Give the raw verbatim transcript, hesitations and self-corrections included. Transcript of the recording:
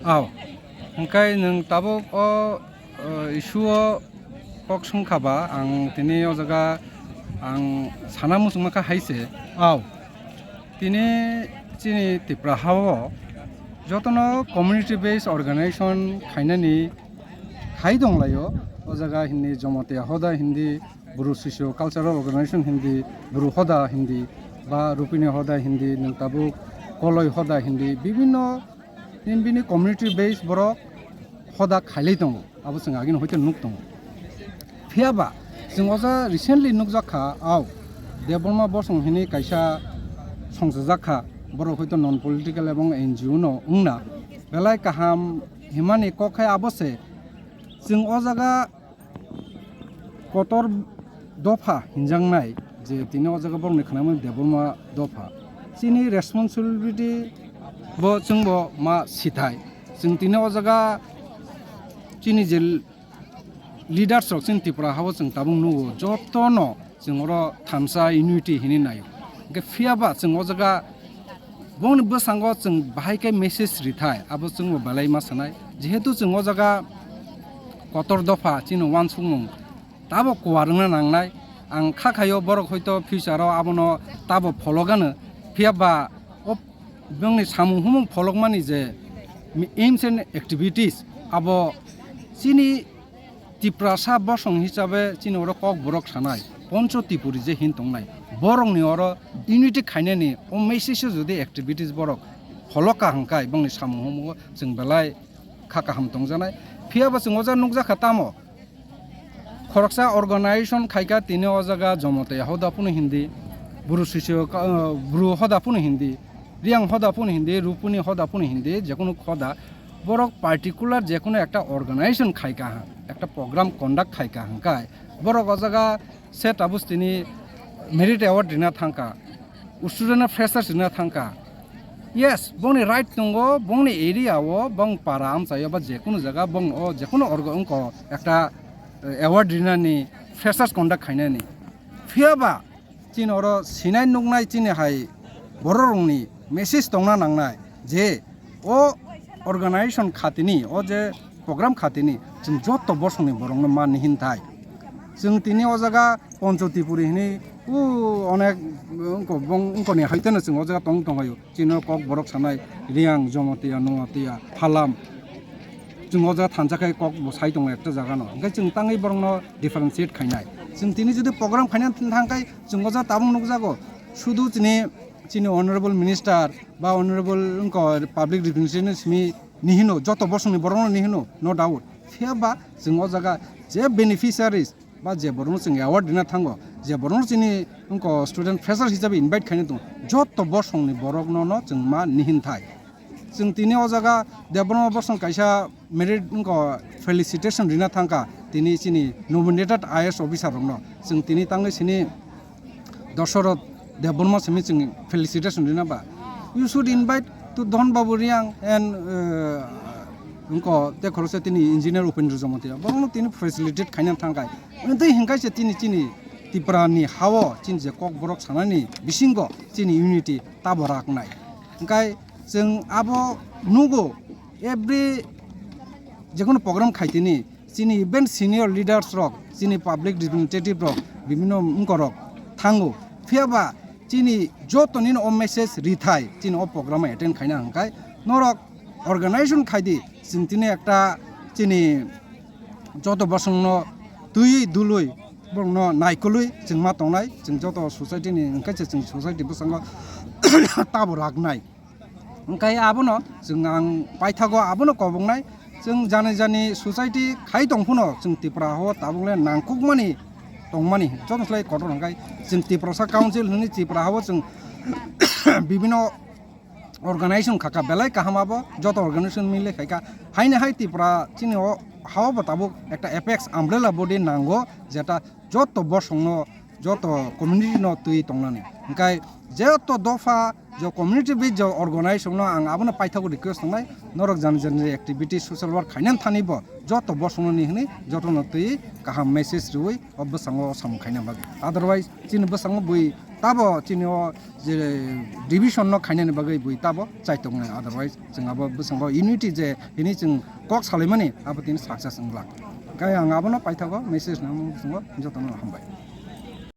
Aw, hwnkhe nwng tabuk o, o, issue o kok swngkha ba, ang tini o jaga ang sana muchungma kha hai se. Aw, tini chini Tipra ha o jotono community based organization khainani khai tonglaio. O jaga hindi Jomotia Hoda hindi, Bru Socio Cultural Organization hindi, Bru Hoda hindi, ba Rupini Hoda hindi, nwng tabuk Koloi Hoda hindi, bibinno bini community base borok hoda khailai tongo, abo chwng agini hoite nuk tongo. Phiya ba chwng o jaga recently nukjak kha, au Debbarma Bosong hini kaisa songchajak kha, borok hoito non political ebong N G O no wngna belai kaham himani kok hai abo se chwng o jaga kotor dopha hinjaknai je tini o jaga borokni khwnamani Debbarma dopha. Chini responsibility bo chwngbo ma sithai. Chwng tini o jaga chini je leaders rok chini Tripura ha o chwng tabuk nugo, jotono chwng oro thansa unity hinwi naio. Hwnkhe phiya ba chwng o jaga bongni bwskango chwng bahai khe message rithai, abo chwngbo belai ma sanai. Jehetu chwng o jaga kotor dopha chini uansukmung tabo kuar wngna nangnai. Ang kha khaio borok hoito future o abono tabo phologano, phiya ba o bongni samung humung pholokmani je aims and activities abo chini Tiprasa bosong hisabe chini oro kok borok sanai, Poncho Tipuri je hin tongnai, borokni oro unity khainani o message o jodi activities borok pholo kaham kai bongni samung humungo chwng belai kha kaham tongjanai. Phiya bo chwng o jaga nukjakha tamo, khoroksa organization khaika tini o jaga Jomotia Hoda phunu hindi, Bru Socio ka-, Bru Hoda phunu hindi, Riang Hoda phunu hindi, Rupuni Hoda phunu hindi, jekunu hoda, borok particular jekunu ekta organization khaika ha, ekta program conduct khaika hwnkhe borok o jaga se tabuk tini merit award rina thangka, student freshers rina thangka. Yes, bongni right tongo, bongni area o, bong para amchaio ba jekunu jaga bong o jekunu orgo wngko ekta, eh, award rinani, freshers conduct khainani. Phiya ba chini oro sinai nuknai chini hai bororokni message tongna nangnai je o organization khatini, o je program khatini chwng joto bosongni borokno manni hinthai. Chwng tini o jaga Poncho Tipuri hini u onek wngko bong wngkoni haiteno chwng o jaga tong tonglaio. Chini o kok borok sanai Riang, Jomotia, Noatia, Phalam. Chwng o jaga thansa khe kok bo sai tongo ekta jaga no. Hwnkhe chwng tangwi borokno differentiate khainai. Chwng tini jodi program khaina thang khai chwng o jaga tabuk nukjago. Sudu chini, chini honorable minister ba honorable wngko public representative simi ni hino, joto bosongni borokno ni hino, no doubt. Phiya ba chwng o jaga je beneficiaries ba je borokno chwng award rina thango, je borokno chini wngko student freshers hisabe invite khaina tongo, joto bosongni borokno no chwng ma nihin thai. Chwng tini o jaga Debbarma Bosong kaisa merit wngko felicitation rina thangka tini chini nominated I A S officer rokno. Chwng tini tangwi sini Dosoroth Debbarma simi chwng felicitation rina ba. You should invite to Dhon Babu Riang and, uh, wngko te khoroksa tini engineer Upendra Jamatia. Borokno tini facilitate khaina thangkai. Wngtwi hwnkhe se tini chini Tripura ni ha-o chini je kok borok sanani bisingo chini unity tabo raknai. Hwnkhe chwng abo nugo every jekunu program khaitini chini even senior leaders rok, chini public representative rok, bibinno wngkorok thango. Phiya ba chini joto nini o message rithai chini o program attend khaina hwnkhe norok organization khaidi chwng tini ekta chini joto bosongno twiwi dului borokno naikolwi chwng ma tongnai, chwng joto society ni hwnkhe se chwng society bwskango tabo raknai. Hwnkhe abono chwng ang paithago abono koboknai. Chwng jani jani society khai tong phano chwng Tripura ha-o tabukle nangkukmani tongmani joto slai kotor hwnkhe chwng Tiprasa Council hwnwi Tripura ha-o chwng bibinno organization khaka belai kaham abo joto organization mile khaika haino hai Tripura chini o ha-o bo tabuk ekta apex umbrella body nango jeta joto bosongno joto community no twi tongnani. Hwnkhe joto dopha jo community based jo organization no ang abono paithago request tongnai, norok jani jani activity social work khainani thani bo joto bosongno ni hwnwi jotono twi kaham message rwui o bwskango samung khaina bagwi. Otherwise chini bwskango bui tabo chini o je division no khainani bagwi bui tabo chaitongnai, otherwise chwng abo bwskango unity je hini chwng kok salaimani abo tini success wngla. Khe ang abono paithago message nang bwskango jotono hambai.